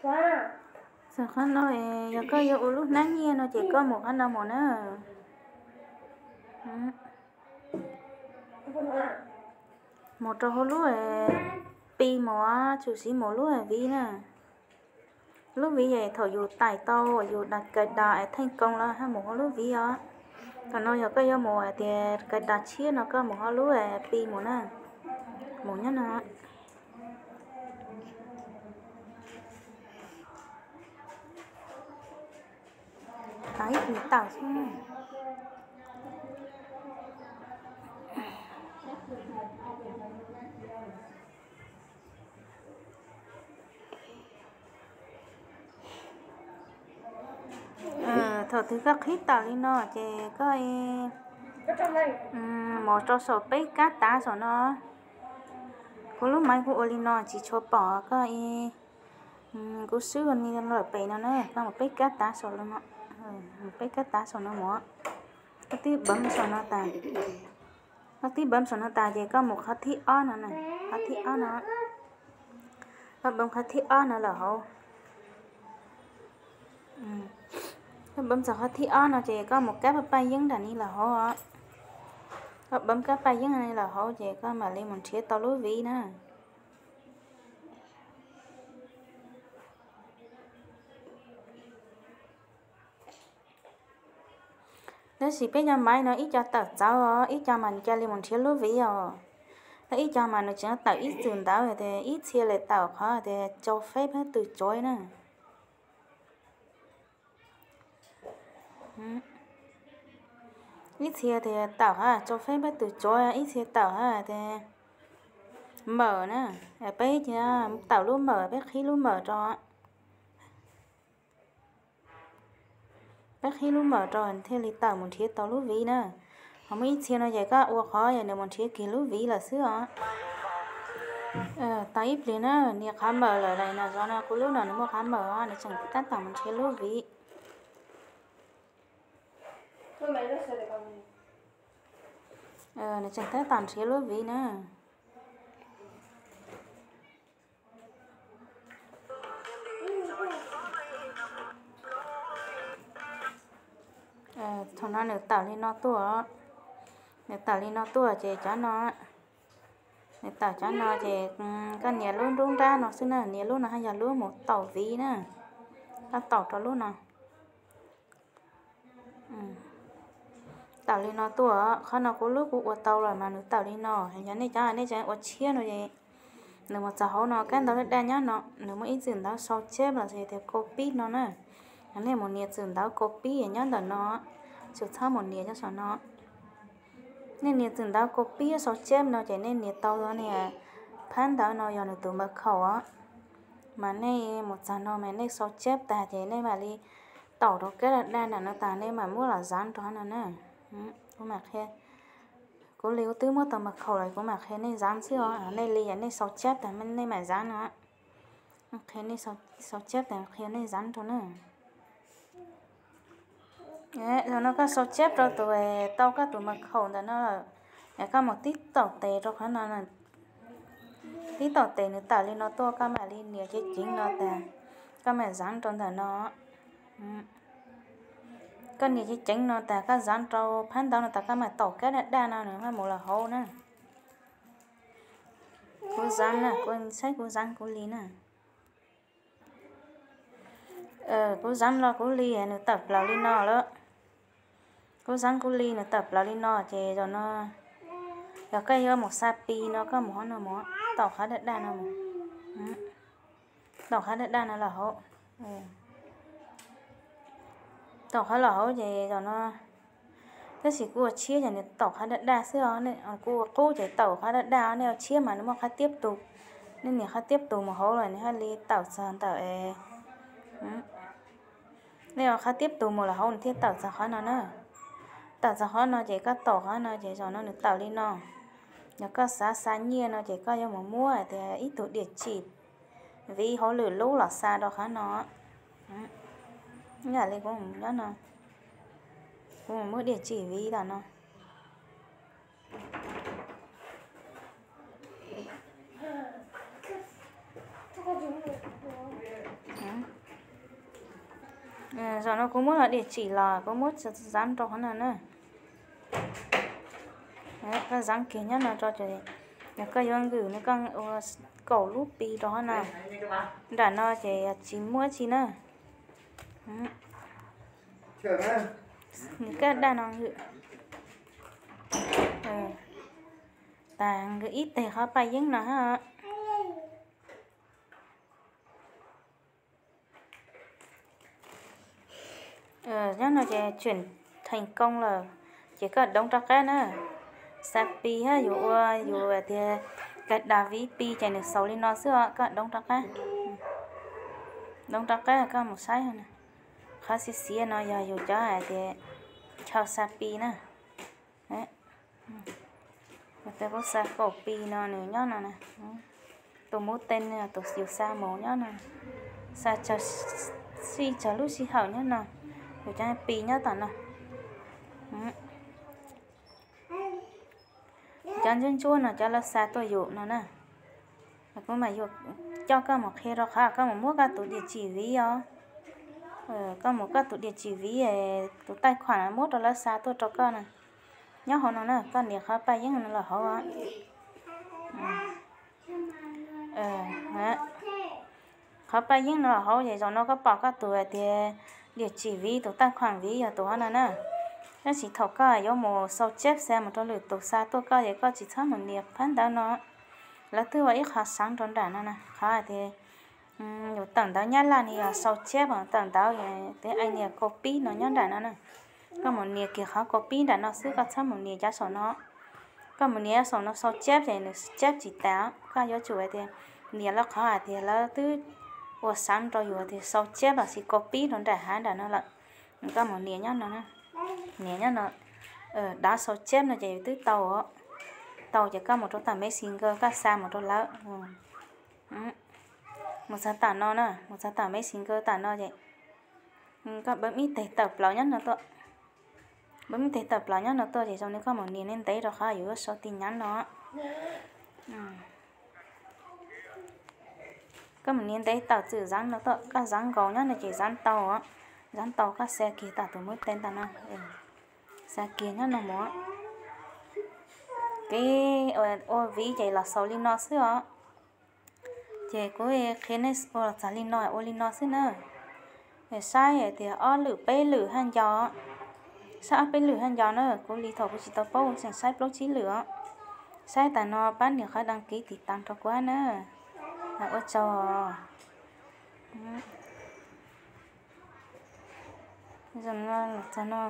Txog qhov no, yog koj yuav ua lub hnab nyiaj no ces koj mus qhov no mus na. Mus rau hauv lub Pi mus, tshwm sim mus lub Viv na. Lub Viv es thaum yus tais tau yus kaw das es theej koo los haj mus hauv lub Viv os. Thaum no yog koj yuav mus hais tias kaw das tshiab no koj mus hauv lub Pi mus na. Mus nyob no. Ib pliag tawm xwb. Thaum twg koj qhib tawm li no ces koj mus rau saum peb kab tav saum no. Kuv lub maiv kuv ua li no tsis tshua pom koj. Kuv swb ua li lawm pem no na, koj mus peb kab tav saum no, mus peb kab tav saum no mus. Koj twb npawb saum no tas, koj twb npawb saum no tas ces koj mus qhov thib ob no na, qhov thib ob no. Koj npawb qhov thib ob no lawm hauv. Koj npawb txog qhov thib ob no ces koj mus kab paj yeeb nram ni lawm hauv. Koj npawb kab paj yeeb ni lawm hauv ces koj mam li mus nrhiav tau lub Viv na. Tab sis peb cov maiv no ib co tawm txawv os, ib co mas cia li mus nrhiav lub Viv os. Tab ib co mas nws tseem tawm ib txwm ntawd tias ib txhia li tawm qhov tias tsau feb pab tws tsuav na. Ib txhia tias tawm qhov tsau feb pab tws tsuav, ib txhia tawm qhov tias mawm na. Peb cia tawm lub mawm, peb qhib lub mawm rau. Peb qhib lub mawm rau thiaj li tawm mus nrhiav tau lub Viv na. Ho muaj ib txhia no ces koj ua qhov yog nws mus nrhiav kiag lub Viv lawm xwb os. Tos ib pliag na, nias qhov mawm lawm lawm no, zov no kuv lub no nws muaj qhov mawm os, nws tseem tab tom mus nrhiav lub Viv. Nws tseem tab tom nrhiav lub Viv na. Thaum no nws tawm li no tuaj, nws tawm li no tuaj ces cov no, nws tawm cov no ces koj nias lub nruab nrab no xwb na, nias lub no haj yog lub mus taus Viv na, koj taus rau lub no. Tawm li no tuaj, qhov no kuv lub kuv ua tau lawm mas nws tawm li no. Yog nej cov nej tseem ua tshiab no es nws mus txog hauv no kab ntawv daj daj nyob no, nws muaj ib txwm ntawv sau cheb los sis tias copy no na. Nej mus nias txwm ntawv copy nyob ntawm no, tsis txhob mus nias nyob saum no. Nej nias txwm ntawv copy sau cheb no ces nej nias tau nias phab ntawv no yog nws tus npawb khaum os. Mas nej mus txog no mas nej sau cheb tag ces nej mam li taus rau kab daj daj nram no tas nej mam muab los zav rau no na. Kuv mam qhia, kuv li kuv twb muab tau npawb khaum lawm kuv mam qhia nej zav xwb os. Nej li yog nej sau cheb tag nej mam zav no. Qhia nej sau cheb tag qhia nej zav rau na. Zaum no koj sau cheb rau tus, tau koj tus npawb khaum ntawm no lawm, koj mus tib taum tes rau qhov no, tib taum tes nws tawm li no tuaj koj mam li nias ceev ceev no tas, koj mam zav rau ntawm no. Koj nias ceev ceev no tas koj zav rau phab ntawv no tas koj mam taus kab daj daj no nws mam mus los hauv na. Kuv zav na, kuv saib kuv zav kuv li na. Kuv zav los kuv li nws tawm plaws li no lawm. Kuv zav kuv li nws tawm plaws li no ces zaum no yog koj yuav mus xa Pi no koj mus hauv no mus, taus qhov daj daj no mus. Taus qhov daj daj no los hauv. Taus qhov los hauv ces zaum no, tab sis kuv ua tshiab ces nws taus qhov daj daj xwb os. Kuv ua qub ces taus qhov daj daj, nej ua tshiab mas nws muaj qhov tiab tus. Nej nias qhov tiab tus mus hauv lawm nws thiaj li tawm txog ntawm, nej ua qhov tiab tus mus los hauv nws thiaj tawm txog qhov no na. Tawm txog qhov no ces koj taus qhov no ces zaum no nws tawm li no. Yog koj xav xa nyiaj no ces koj yuav mus muab tias ib tug diam tsim Viv hauj lwm lub los xa rau qhov no. Ib yam li kuv nyob no, kuv mus muab diam tsim Viv tam no. Zaum no kuv muab los diam tsim los kuv muab zav rau qhov no na. Koj zav kiag nyob no rau, yog koj yuav nkws no koj ua kaum lub Pi rau qhov no. Nram no ces tsis muaj tsi na. Nws kaj daj no, tas nkws ib teg qhov paj yeeb no hab. Nyob no ces tseem theem koob lawm, ces koj doov rov qab na. Xa Pi hab yus ua yus tias cài đặt ví Pi ces nws xaus li no xwb os, koj doov rov qab. Doov rov qab koj mus saib. Qhov xiav xiav no yog yus cov hais tias chaw xa Pi na. Tus xa kaum Pi no nws nyob no na. Tus mub tee tus yus xa mus nyob no. Xa sij tsawg lub sij hawm nyob no. Yus cov Pi nyob tom no. Cov ntsuab ntsuab no cov lawv xa tuaj yus no na. Kuv mam coj koj mus qhia rau qhov koj mus muab koj tus diam tsim viv os. Koj mus koj tus diam tsim viv, tus taij khuam muab rau lawv xa tuaj rau koj na. Nyob hauv no na, koj nias qhov paj yeeb no los hauv. Qhov paj yeeb no los hauv ces zaum no koj pom koj tus hais tias diam tsim viv, tus taij khuam viv yog tus hauv no na. Tab sis thaum koj yuav mus sau chép xa mus rau lwm tus xa tuaj koj ces koj tsis txhob mus nias phab ntawv no. Lawv twb ua ib qho xeev rau nram no na, qhov hais tias yus tawm ntawv Nyab Laj no yog sau chép, tawm ntawv tias ai nias copy no nyob nram no na. Koj mus nias kiag qhov copy nram no xwb, koj txhob mus nias cov saum no. Koj mus nias saum no sau chép ces nws chép tsis tas. Koj yuav tsum hais tias nias lawv qhov hais tias lawv twb ua xeev rau yus tias sau chép los sis copy rau nram hav nram no lawm. Koj mus nias nyob no, nias nyob no, dav sau chép no ces yus twb tau. Tau ces koj mus rau tom Messenger koj xa mus rau lawv. Mus txog tom no na, mus txog tom Messenger tom no ces koj npawb ib teg tawm plaws nyob no tuaj. Npawb ib teg tawm plaws nyob no tuaj ces zoo li koj mus nias ntev ntev rau qhov yus yuav sau tin nhắn no. Koj mus nias ntev tawm txwm zav no tuaj, koj zav nkaus nyob no ces zav tau, zav tau koj xa kiag tom tus mub tee tom no, xa kiag nyob no mus. Kev ua viv ces los xaus li no xwb os. Ces kuv qhia nej ua los txog li no, ua li no xwb na. Saib tias ob lwm peb lwm haj nco, saib ob peb lwm haj nco na. Kuv li thaum kuv tsis tau paub kuv tseem saib plaub tsib lwm os. Saib tas no pab nias qhov đăng ký tiv tam rau kuv na. Ua tsaug. Txog no,